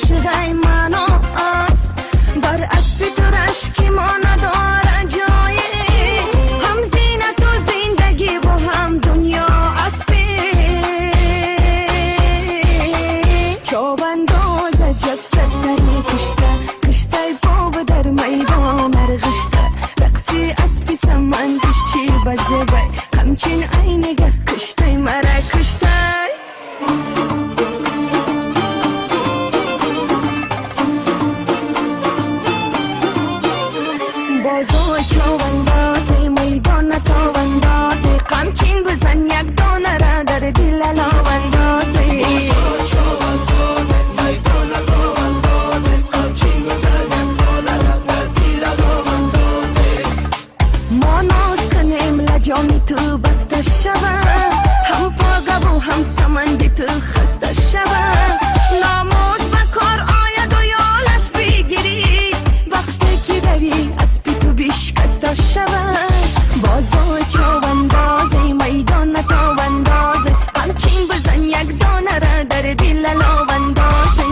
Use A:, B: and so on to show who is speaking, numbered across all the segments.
A: Шудай ману асп бар аспи ту рашки мо надорад ҷое, ҳам зинату зиндагиву ҳам дунё аспе. Човандоз аҷаб сарсари кушта, куштай пову дар майдон арғишта, рақси аспи самандиш чӣ ба зебай, қамчин ай нигаҳ куштай мара куштай. Бозой човандозе, майдона товандозе, қамчин бизан як донара дар дил аловандозе. Мо ноз кунем, лаҷоми ту баста шава, ҳам погаву ҳам саманди ту хаста шава, номус ба кор ояду ёлаш бигирӣ, вақте ки равӣ аспи ту бишкаста шава. Бозой човандозе, майдона товандозе, қамчин бизан як донара дар дил аловандозе.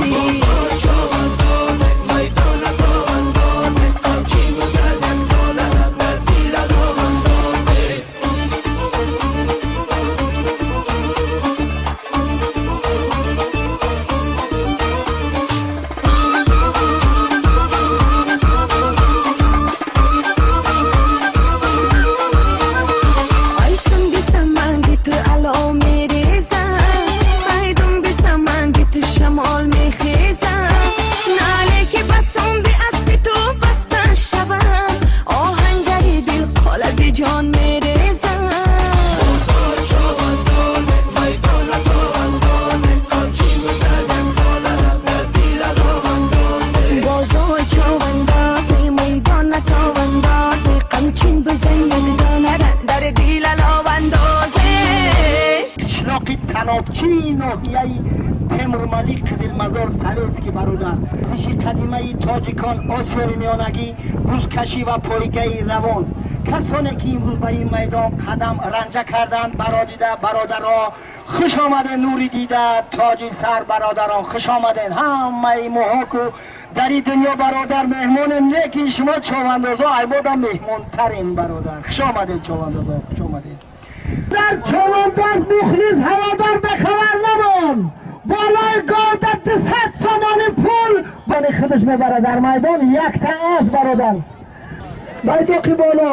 A: Ай сумби саманди ту ало мереза, ай думби саманди ту шамол мехеза, нале ки ба сумби аспи ту баста шава, оҳангари дил қолаби ҷон мереза. Бозой човандозе, майдона товандозе, қамчин бизан як донара дар дил аловандозе.
B: Қишлоқи Танобчии ноҳияи Темурмалик, Қизилмазор, Советский, бародар. Варзиши қадимаи тоҷикон, Осиёи Миёнагӣ, бузкашӣ ва пойгаи равон. Касоне ки имрӯз ба ин майдон қадам ранҷа карданд, бародида бародаро, хуш омаден, нури дида, тоҷи сар, бародарон, хуш омаден. Ҳамаи моҳоку дар ин дунё, бародар, меҳмонем, лекин шумо човандозо айбодам меҳмонтарин, бародар. Хуш омадед, човандозо, хуш омадед. Дар човандоз, мухлис, ҳаводор, бехабар намон. Болои гов дар 200 сомони пул бани худаш мебарад дар майдон якта ас, бародар. Байдоқи боло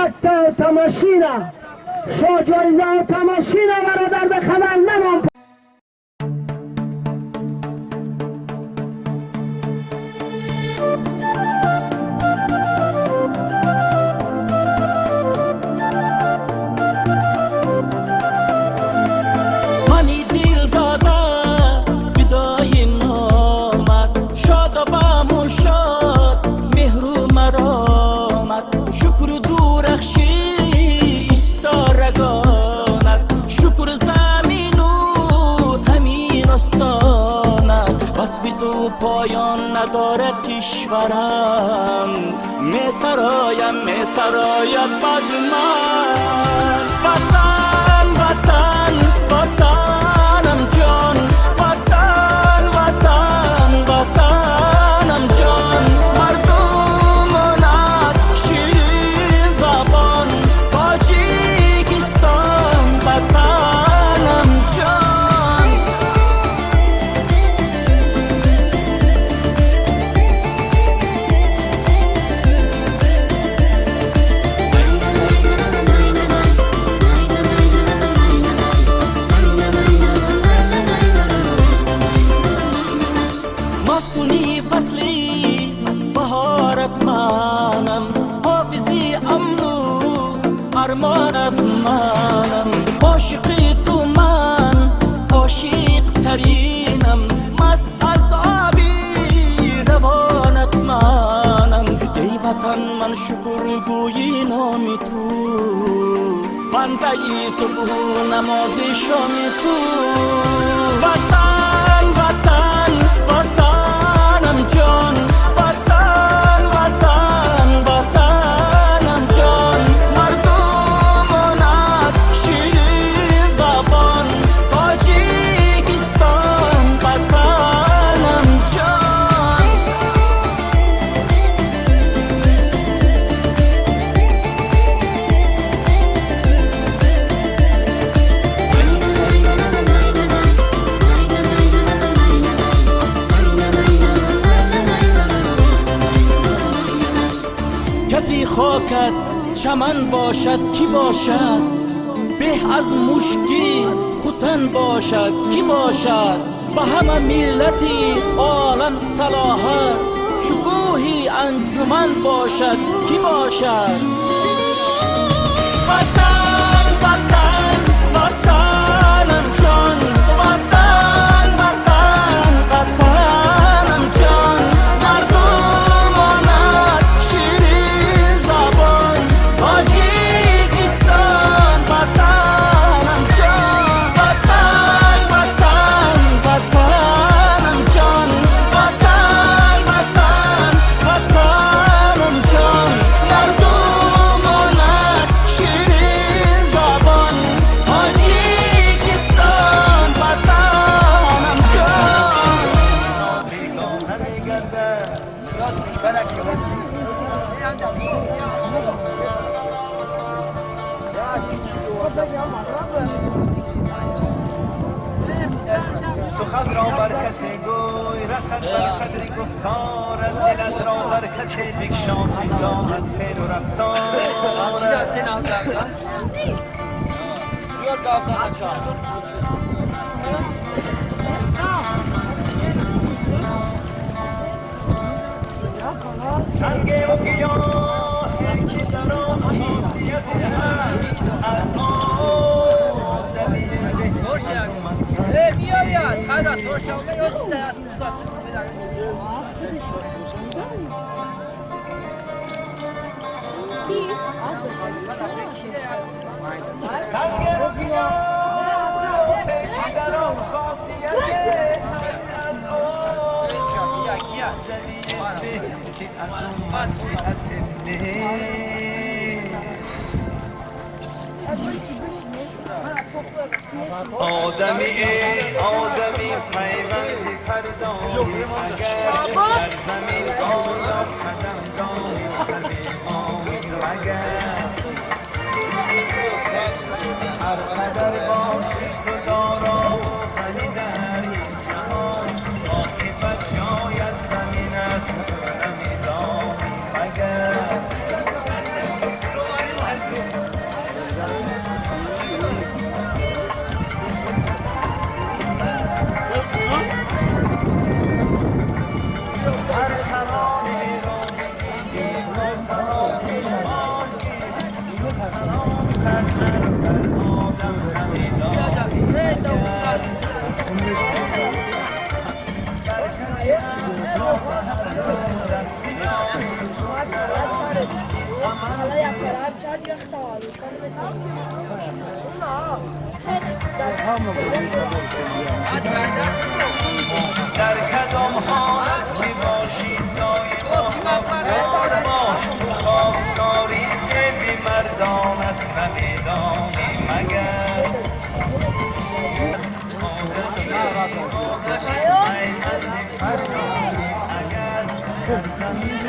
B: якта автомашина, шоҳҷоиза автомашина, бародар, бехабар намон.
C: Мани дил дода фидои номат, шодобаму шод меҳру маромат, шукру дурахши исторагонат, шукр замину ҳамин остонат. Васфи ту поён надорад, кишварам, месароям, месарояд бад ман. Ватан, Ватан, Ватанам ҷон, Ватан, Ватан, Ватанам ҷон, мардумонат ширинзабон, Тоҷикистон, Ватанам ҷон. Мафтуни фасли баҳорат манам, ҳофизи амну армонат манам, ошиқи ту ман ошиқтаринам, маст аз оби равонат манам. Эй Ватан, ман шукргӯи номи ту, бандаи субҳу намози шоми ту. Ватан, Ватан, Ватанам ҷон, Ватан, Ватан, Ватанам ҷон, мардумонат ширинзабон, Тоҷикистон, Ватанам ҷон. Хокат чаман бошад, ки бошад? Беҳ аз мушки хутан бошад, ки бошад? Ба ҳама миллати олам салоҳат, шукӯҳи анҷуман бошад, ки бошад? Ватан, Ватан, Ватанам ҷон, Ватан, Ватан, Ватанам ҷон, мардумонат ширинзабон, Тоҷикистон, Ватанам ҷон, Ватан, Ватан, Ватанам ҷон, Ватан, Ватан, Ватанам ҷон, мардумонат ширинзабон, Тоҷикистон, Ватанам ҷон.
D: سخن را بر کسی گوی رسد بر صدر گفتار، از دلت را بر کسی بکشان دامد فعل و رفتار. سنگ و گیاه که در آن خاصیت از آدمی. سنگ و گیاه که در آن خاصیت از آدمی. آدمی آدمی پیوند فردانی، اگر در زمین باید قدم دانی، اگر هر قدر باشی تو دارا ولی در این جهان عاقبت جایت زمین است، نمیدانی مگر. هر ترانه را بدیدی تا سرا پیشمان آدم نمیدانی مگر. در کدام حالت که باشی دایما خاکسار باش، تو خاکساری زیب مردان است، نمیدانی مگر. اگر در زمین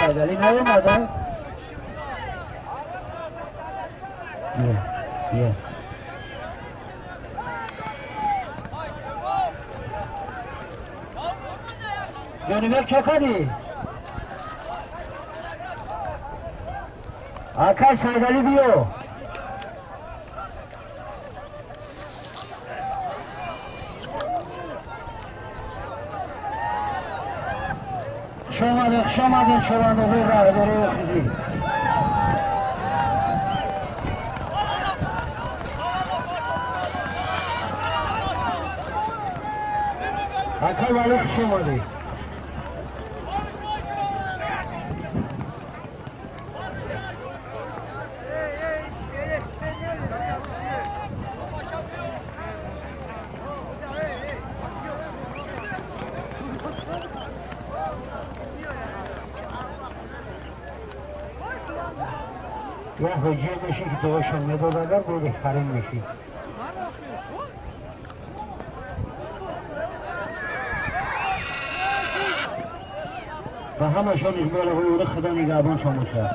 B: سیدعلی نیومده؟ بیا بیا. جانبر چه کنی؟ آکای سیدعلی بیو. شما شما رهبری خیلی. Акай Вали, хуш омадӣ. Я ҳоҷия мешӣ, ки дуошон медод, агар бо беҳтарин мешӣ. Ба ҳамашон иқболаҳои Худо нигаҳбоншон бошад.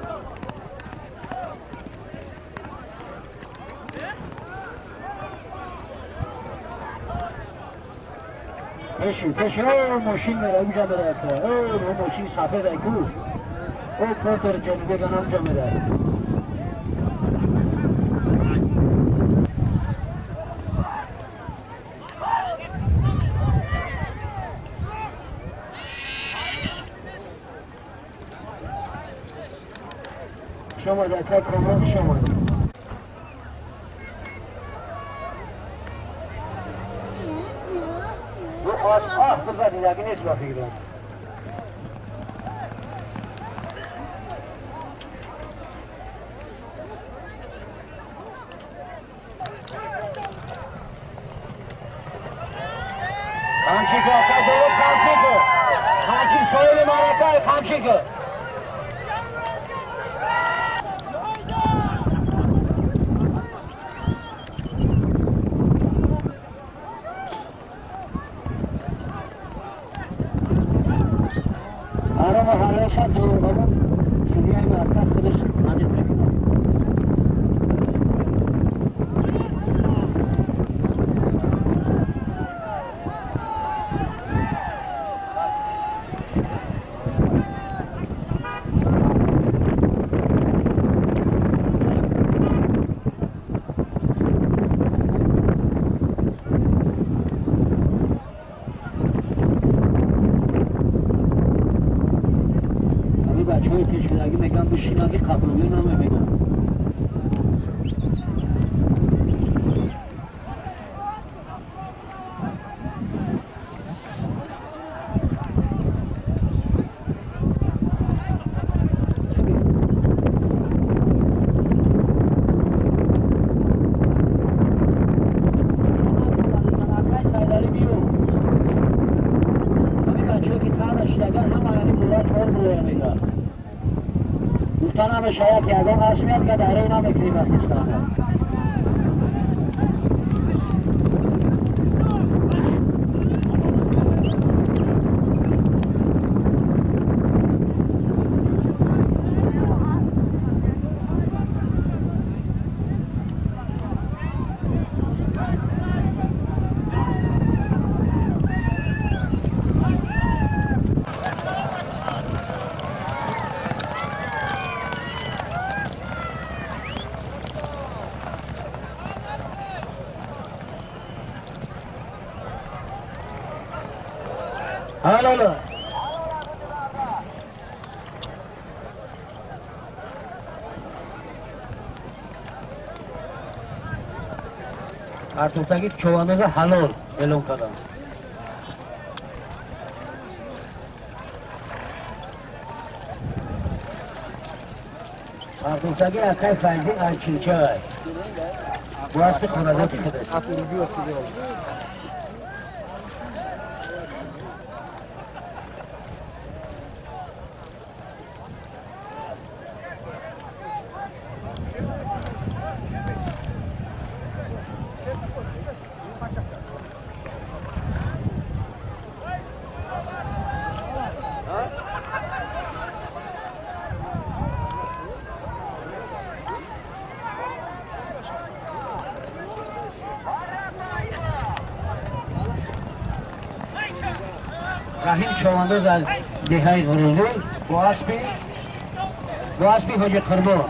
B: Пеши, пеши, о, мошин мера, уҷа мера, о, мошин сафед ку. О, портер ҷонибега намҷа мера. Шумо акай Комрон, хуш омадед. Оҳ, бизадидаги нест ба фикрам. Қамчико, акай Довуд, қамчико. Қамчик соҳиби маъракаи қамчико. Арама ҳалоша дуруғабон судияи марказ худаш аниқ мекунад. Бачаҳои пешшудагӣ мегӯям, бишинаги қабулӣ намемегӯям. Шояд ягон аш меяд, ка даре намекунӣ вақтистана. Алло. Артуртаги чованоза ҳалол эълон кардам. Артуртаги акай Файзи Анчинчай. Бо аспи хоназоти худаш. Раҳим Човандоз аз деҳаи Ғурулӣ бо аспи Ҳоҷи Қурбон.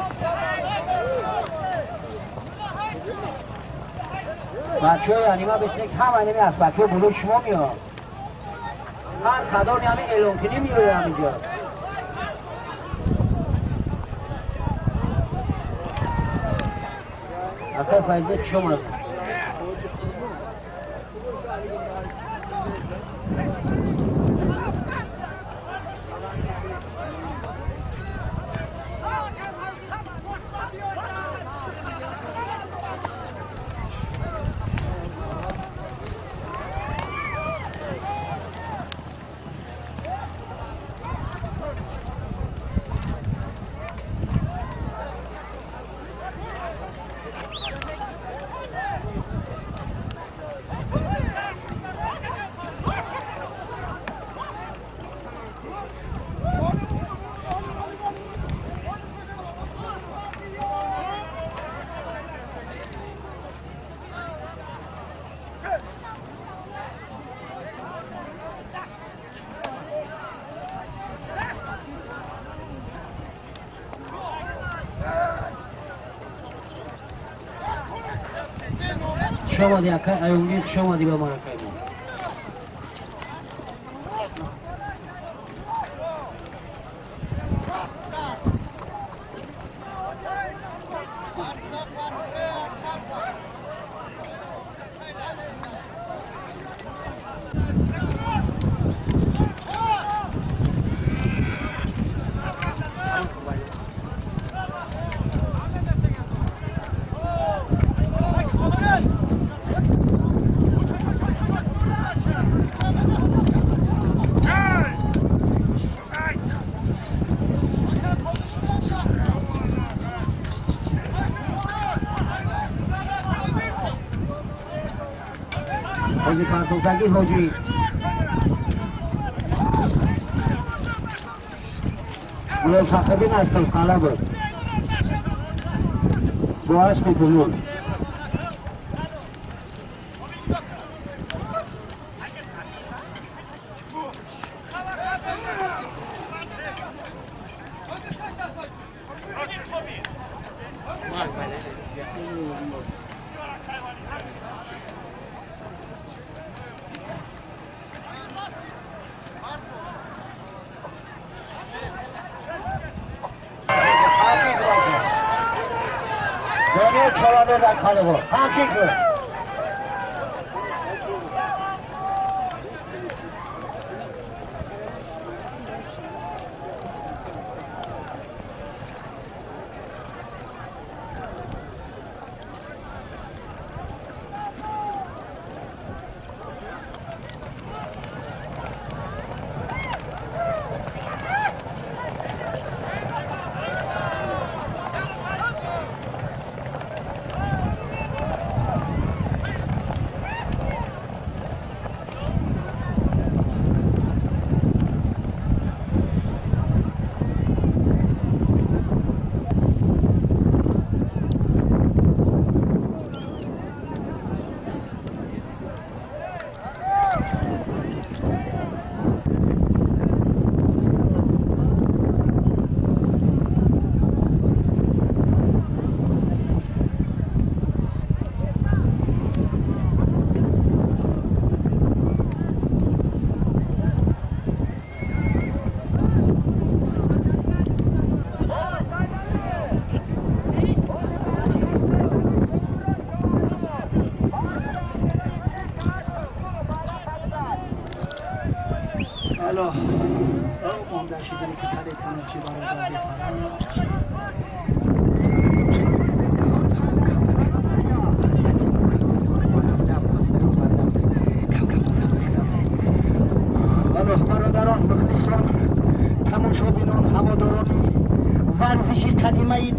B: Бачаҳои анима бисек, ҳама аними аспакҳо болои шумо меояд. Ҳар кадоми ҳами эълонкунӣ меояд ҳаминҷо. Акай Файза, чӣ омад? Хуш омадӣ, акай Аюмдин, хуш омадӣ ба маъракаи мо. Ҳоҷи Партовзагӣ, ҳоҷи Гулол Фахриддин аз Тошқала буд бо аспи гулул.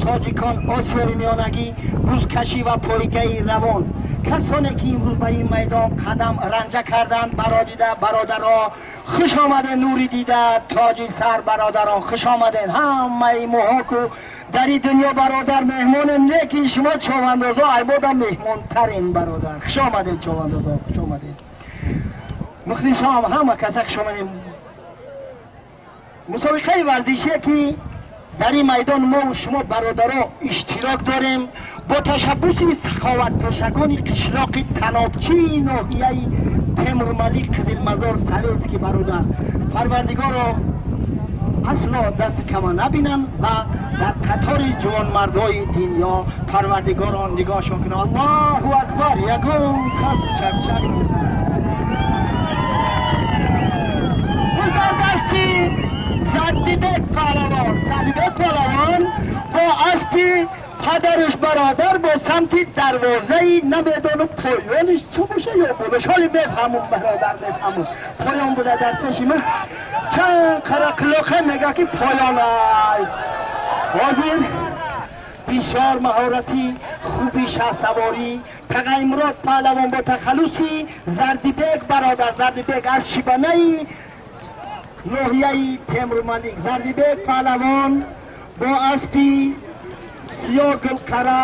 B: Тоҷикон, Осиёи Миёнагӣ, бузкашӣ ва пойгаи равон. Касоне ки имрӯз ба ин майдон қадам ранҷа карданд, бародида бародаро, хуш омаден, нури дида, тоҷи сар бародарон, хуш омаден. Ҳамаи моҳо ку дар ин дунё бародар меҳмонем, лекин шумо човандозо айбода меҳмонтарин бародар. Хуш омаден човандозо, хуш омаден. Мухлисом, ҳама каса хуш омаден. Мусобиқаи варзишие ки дар ин майдон мо шумо бародаро иштирок дорем бо ташаббуси саховатпешагони қишлоқи Танобчии ноҳияи Темурмалик Қизилмазор Советский бародар. Парвардигоро асло дасти кама набинанд ва дар қатори ҷавонмардои дунё парвардигоро нигоҳшон кунанд. Аллоҳу акбар! Ягон кас чакчак низ дар дасти Зардибек паҳлавон, Зардибек паҳлавон бо аспи падараш бародар бо самти дарвозаи намедонам поёниш чӣ боша ё болош, ҳоли мефаҳмум бародар, мефаҳмум. Поён буда дар пеши ман чанд қарақлоқа мега ки поёнай. Ҳозир бисёр маҳорати хуби шаҳсаворӣ Тағаймурод паҳлавон бо тахаллуси Зардибек бародар, Зардибек аз Шибанаи ноҳияи Темурмалик. Зардибек паҳлавон бо аспи сиёҳгулқара,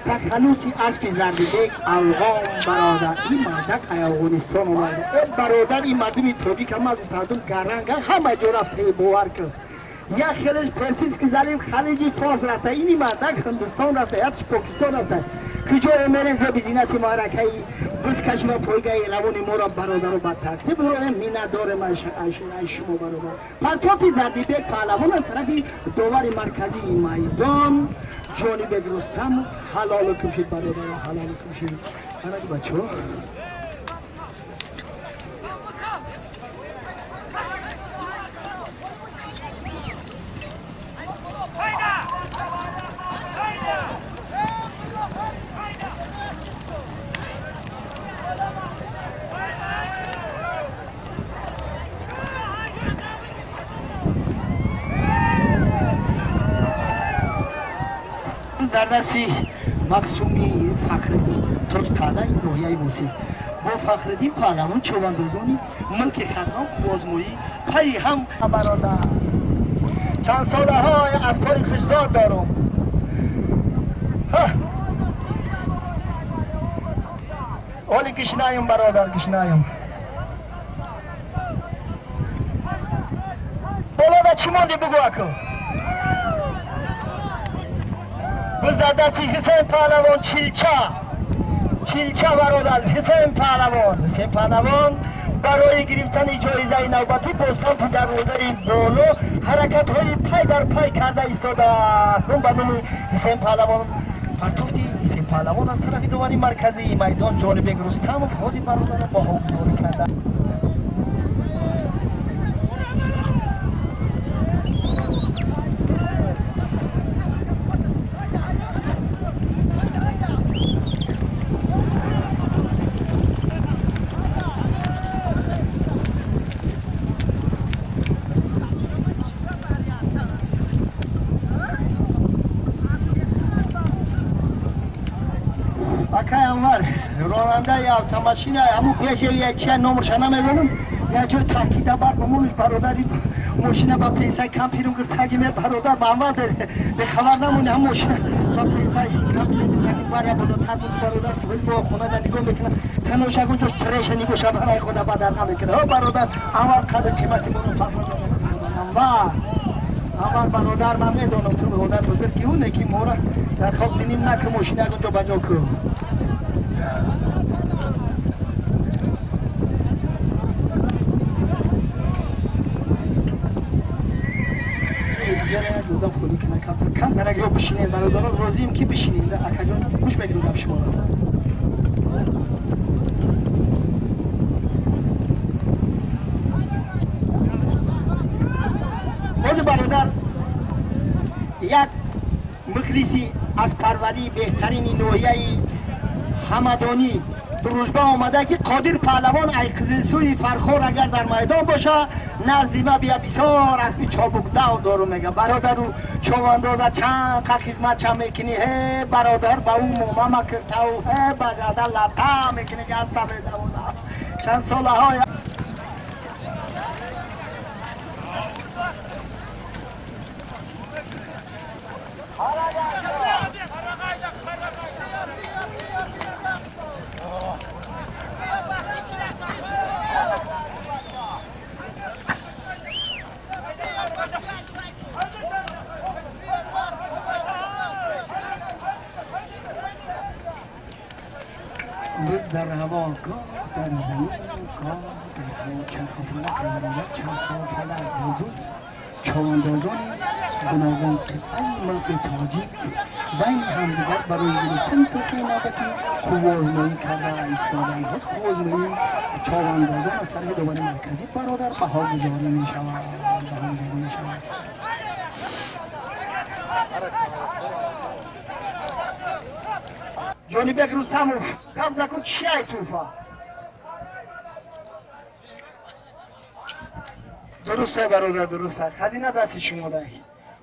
B: тахаллуси аспи Зардибек Афғон бародар. Ин мардак Афғонистон омада. Э бародар, ин мардуми тоҷик ҳама аз мардум гаранга, ҳама ҷо рафта, бовар кун. Як хелеш Персидский залив, Халиҷи Форс рафта, ини мардак Ҳиндустон рафта, якш Покистон рафта. Куҷое мерем зеби зинати маъракаи бузкаши ва пойгаи равони моро, бародаро, ба тартиб роем. Миннатдорем ай шумо, бародар. Партофи Зардибек паҳлавон аз тарафи довари марказии майдон Ҷонибек Рустамов. Ҳалолу кушид, бародаро, ҳалолу кушид. Анаки бачаҳо. Дар дасти мақсуми Фахриддин Тозқаъдаи ноҳияи Восеъ бо Фахриддин паҳлавон човандозони мулки Хатлон қуввозмоӣ пайи ҳам. Бародар, чанд солаҳои аз пои хушзод дорум. Оли гишнаем, бародар, гишнаем. Болода чӣ монди, бугӯ аку. Biz дар дасти Ҳусейн паҳлавон Чилча, Чилча, бародар. Ҳусейн паҳлавон, Ҳусейн паҳлавон барои гирифтани ҷоизаи навбатӣ бо самти дарвозаи боло ҳаракатҳои пай дар пай карда истодааст. Ба номи Ҳусейн паҳлавон. Партофти Ҳусейн паҳлавон аз тарафи довари марказии майдон Ҷонибек Рустамов ҳозир, бародарро баҳогузорӣ карда. Акай Анвар, ронандаи автомашина, ҳамун пеше чия, номерша намедонам, як ҷой таҳкида бар бомонаш, бародари, мошина ба пенсаи кампирум гирфт, таги ме, бародар, ба Анвар бехабар намони. Ҳам мошина ба пенсаи кампирум бар я болотар буд, бародар, бо хона да нигоҳ мекунад, таношагун ҷош треша нигоҳ барои худа бадар намекунад. О, бародар Анвар, қадр қимати моро фаҳм. Анвар, Анвар, бародар, ман медонам, ту одам бузурги, уне ки мора дар хок диним наку, мошина ягон ҷо ба ҷо кун. Додам худи кана кам дарак ё бишинед, бародарон, розием ки бишинед. Акаҷон, гӯш мекунам шуморо. Бози, бародар, як мухлиси аз парварии беҳтарини ноҳияи Ҳамадонӣ Дружба омада, ки Қодир паҳлавон ай Қизилсӯи Фархор агар дар майдон боша, назди ма бия, бисёр аспи чобукдав дору, мега. Бародару човандоза чанд қа хизмат ча мекунӣ, ҳе, бародар, ба ӯ мома макиртау, ҳе, ба жада лата мекунӣ, ки аспа медавона чанд солаҳои. Biz дар ҳаво, гоҳ дар замин, гоҳ дар ҳаво, чарху фалак, бародар, чарху фалак вуҷуд. Човандозони гуногун қитъаи мулки тоҷик байни ҳамдигар барои гирифтани тӯҳфаи навбатӣ қуввозмоӣ карда истодаанд. Ҳоз қуввозмоии човандозон аз тарафи довари марказӣ, бародар, баҳогузорӣ мешавад, баҳогузорӣ мешавад. Ҷонибек Рустамов, гап закун, чиай тӯҳфа? Дурусте, бародар, дуруста. Хазина дасти шумо дай.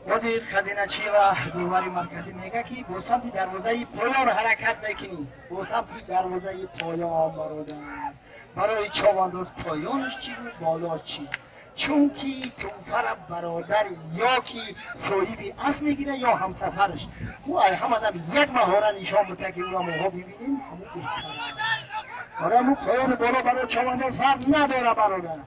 B: Ҳозир хазиначи ва довари марказӣ мега, ки бо самти дарвозаи поён ҳаракат мекунӣ, бо самти дарвозаи поён. Бародар, барои човандоз поёнаш чӣ, боло чӣ? Чунки тӯҳфара, бародар, ё ки соҳиби асп мегирад, ё ҳамсафараш. Ӯ ай ҳамадам як маҳора нишон буда, ки ӯро моҳо бибинем, ҳамун беҳтар. Барои ҳамун поёну боло барои човандоз фарқ надора, бародар.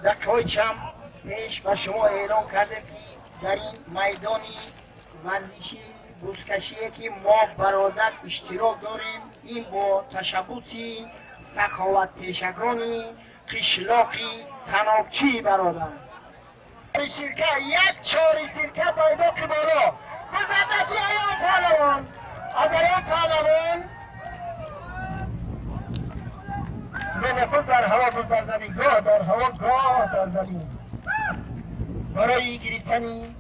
B: Дақиқаҳои чанд пеш ба шумо эълон кардем, ки дар ин майдони варзиши бузкашие, ки мо бародар иштирок дорем, ин бо ташаббуси саховатпешагони қишлоқи Танобчӣ, бародар, сирка як чори сирка байдоқи боло гузардаси Аён Паҳлавон, аз Аён Паҳлавон. Не, буз дар ҳаво, буз дар замин, гоҳ дар ҳаво, гоҳ дар замин. Барои гирифтани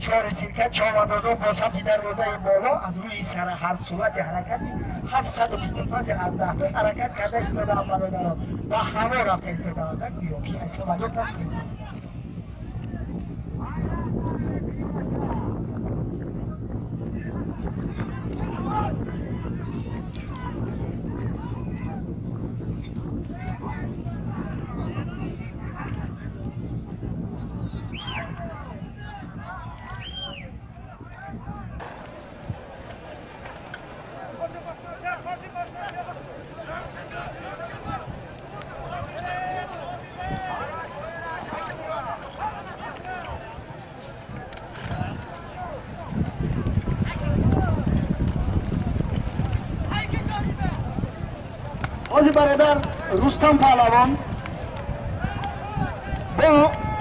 B: чори сирка човандозон бо самти дарвозаи боло аз рӯи сара ҳар сурати ҳаракати 725 аз даҳто ҳаракат карда истодаам, бародарон, ба ҳаво рафта истодаанд, гӯё ки аз самолёт рафтем. Ҳозир, бародар, Рустам Паҳлавон бо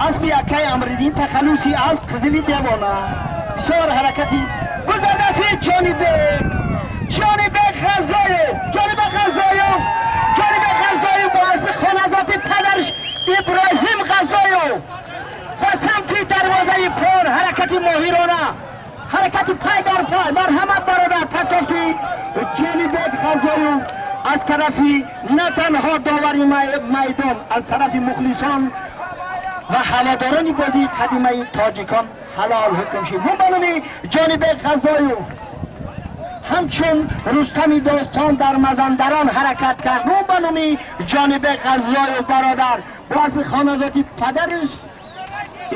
B: аспи акаи Амриддин, тахаллуси аз Қизили Девона, бисёр ҳаракати гузардаси Ҷонибек, Ҷонибек Ғазоев, Ҷонибек Ғазоев, Ҷонибек Ғазоев бо аспи хоназоти падарш Иброҳим Ғазоев ба самти дарвозаи пор ҳаракати моҳирона, ҳаракати пай дар пай. Марҳамат, бародар, партофти Ҷонибек Ғазоев аз тарафи на танҳо довари майдон, аз тарафи мухлисон ва ҳаводорони бозии қадимаи тоҷикон ҳалол ҳукм шид. Ба номи Ҷонибек Ғазоев ҳамчун Рустами достон дар Мазандарон ҳаракат кард. Ба номи Ҷонибек Ғазоев, бародар, бо аспи хоназоти падараш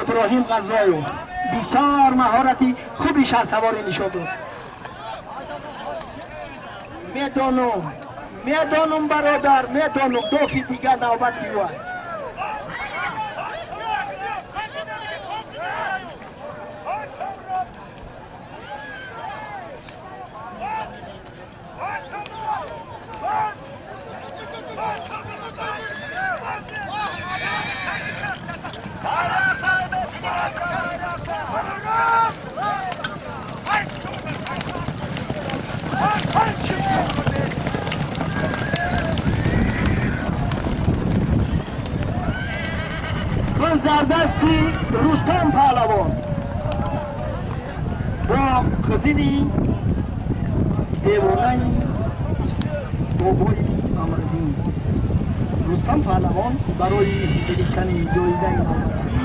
B: Иброҳим Ғазоев бисёр маҳорати хуби шаҳсаворӣ нишон дод. Медонам, медонам, бародар, медонам, дофи дигар навбати ӯ. Дар дасти Рустам Паҳлавон бо Қизили Девонаи бобои Амриддин Рустам Паҳлавон барои гирифтани ҷоизаи навбатӣ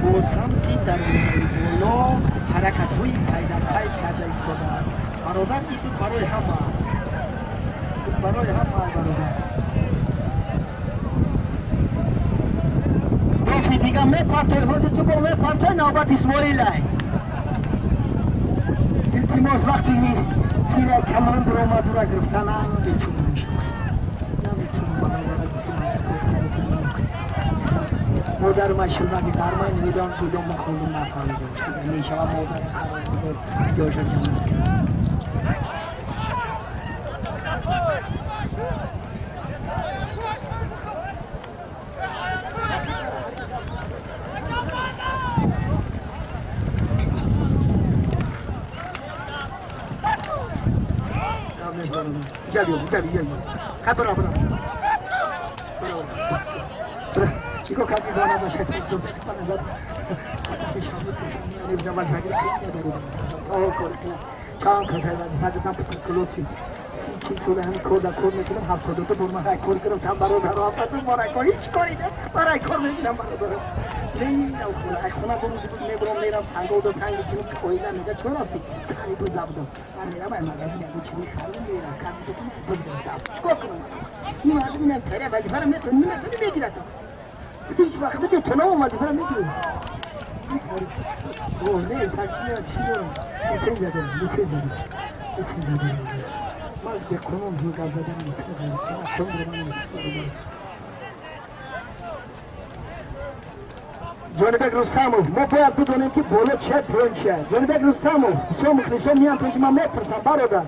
B: бо самти дарвозаи боло ҳаракатҳои пайдарпай карда истодааст. Бародар, ин тут барои ҳама, тут барои ҳама, бародар. Дофи дига мепартой, ҳозир ту бо мепартой, навбат Исмоилай. Илтимос, вақти тира камон биромадура гирифта наметунам, наметунам. Модар машилмаги ғармай намедонам, тудом махондум, нафаҳмидам, мешава. Модар ҷоша ҷамъ. Gel gel gel. Ka bra bra. Bra. Bra. Iko kabi dona do shek so pana чанд каса клоси чил сола ҳами кор дар кор мекунам, 72 бор ман кор кардам, чанд бародаро ҳафтаду морай кор ҳеҷ кори барай кор мекунам, бародаро. Не, хона ай хона бурӯз мебурам, мерам сангода санг мекунам, оила мега чо рафти? Санги буд набудам. Ман мерам ай магазин, ягон чизи харидам, мерам чикор кунам? Ин мардум инам таре вазифаро метавон наметавони мегирад. Ҳеҷ вақт метавонам вазифаро мегирад. О, не, сакия чӣ дорам? Лицензия дорам, лицензия дорам, лицензия дорам. Ман беқонун гап задан. Ҷонибек Рустамов, мо бояд бидонем, ки боло чия, поён чия. Ҷонибек Рустамов, бисёр мухлисон меян пеши ман, мепурсам, бародар.